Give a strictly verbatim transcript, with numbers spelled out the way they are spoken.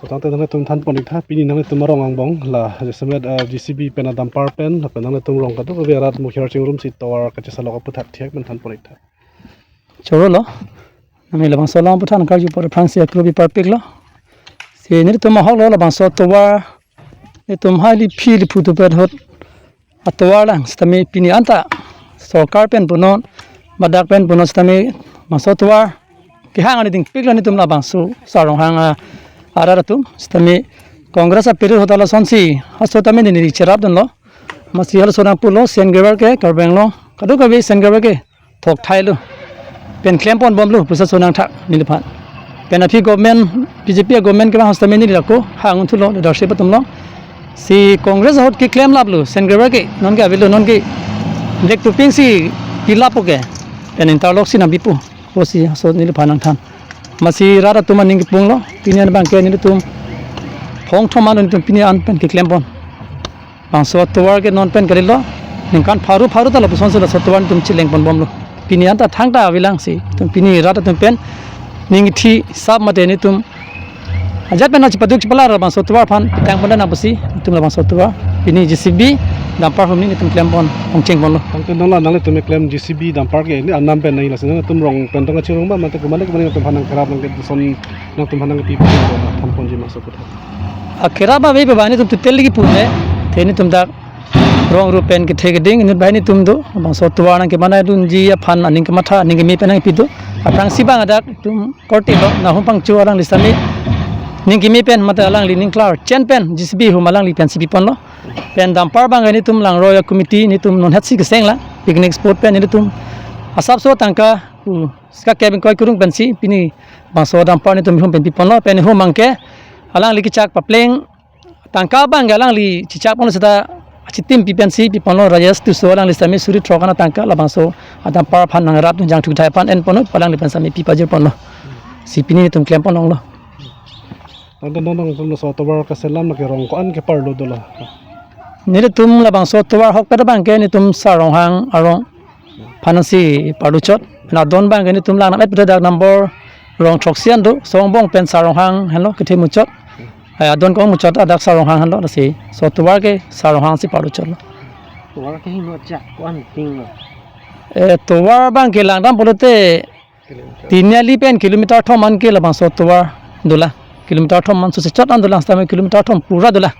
Tangte nanglitum than pon-iktha, pini nanglitum arong angbong la jasemet, eh, J C B pen a dumper pen, lapen nanglitum rong kadokave arat mukhya chingrum si tovar kachesalok aphuthak thek pen than pon-iktha. Choro lo, nami labangso along aphuthak karju apor aphrangsi akrobi parpik lo. Si nelitum ahok lo labangso tovar, nelitum haili phili phutu pet hot atovar lang sitame pini anta sorkar pen punon, badak pen punon sitame bangso tovar kehang ani dingpik lo nelitum labangso Sar Ronghang a arat atum sitame Congress a period hota lasonsi haso tame neli cherapdunlo. Masi halaso nangpulo, sand gravel ke Karbi Anglong kadokave sand gravel ke thok thailo. Pen klem pon bomlo, pusa sonang thak neliphan. Pen aphi government, B J P a government kevang hostamini lako hang unthulo, leadership atum lo. Si Congress ahut keklem laplo, sand gravel ke, nonke avelo, nonke black topping si pilap oke. Pen interlock si nangpipo, pusi so neliphan nangthan. Masi rat atum aning kepunglo, pini an abangke nelitum phongthom an nelitum pini an pen keklem pon. Bangso tovar ke non pen kalilo. Ningkan pharo pharo ta lapuson si laso tovar nelitum chileng pon bomlo. Pini anta thangta avelang si. Nelitum pini rat atum pen ning ithi sap mate nelitum ajat pen achipaduk chipalar bangso tovar aphan tang pon nang pusi nelitum labangso tovar. Pini J C B dumper humni nelitum klem pon, ongcheng ponlo. Tangte non la nanglitum klem J C B dumper ke ne anam pen nai lasi nangtum rong pen tong kachirong ba mate kumane kumane nangtum aphan nangkerap nangkeson nangtum aphan nangkepi than ponji maso kutha. Akerap ba be ba nelitum total lagi pune. Te nelitum dak rong ru pen kethe keding inut banghini atum do. Bangso tovar nangkemanai dunji aphan aning kematha aning keme pen nangpi do. Aphrangsi bang adak nelitum korte lo, nahum pangcho alangli sitame ning keme pen mate alangli ning klar chen pen J C B hum alangli pensi piponlo. Pen dumper abangke nelitum Langroi a committee nelitum non hetsi keseng la picnic spot pen nelitum asapso tangka u ska kevin koi kurung pensi pini bangso dumper nelitum hum pen piponlo. Pen hum abangke alangli kechak papleng tangka abangke alangli chechak ponlo seta achitim pi pensi piponlo. Rajesh Tisso alangli sitame suri throk an atangka labangso a dumper aphan nangrap dunjang thukthai aphan en ponlo, alangli pen sitame pi pajir ponlo. Si pini nelitum klem pon longlo. Tangte non nangtum laso tovar kaselam lake rong ko-an keparlo dola? Nelitum labangso tovar ahokpet abangke nelitum Sar Ronghang arong aphansi parlo chot. Pen adon abangke nelitum lang nam et dak number rong throksi an do, Songbong pen Sar Ronghang henlo kethe muchot. Ai adon kong muchot adak Sar Ronghang henlo, lasi so tovar ke Sar Ronghang si parlo chotlo. Tovar ke hingno chak ko-an tinglo? Eh, tovar abangke langdam pulote Tiniali pen kilometer thom an ke labangso tovar dola. Kilometer thom an suse chot an dola, sitame kilometer thom pura dola.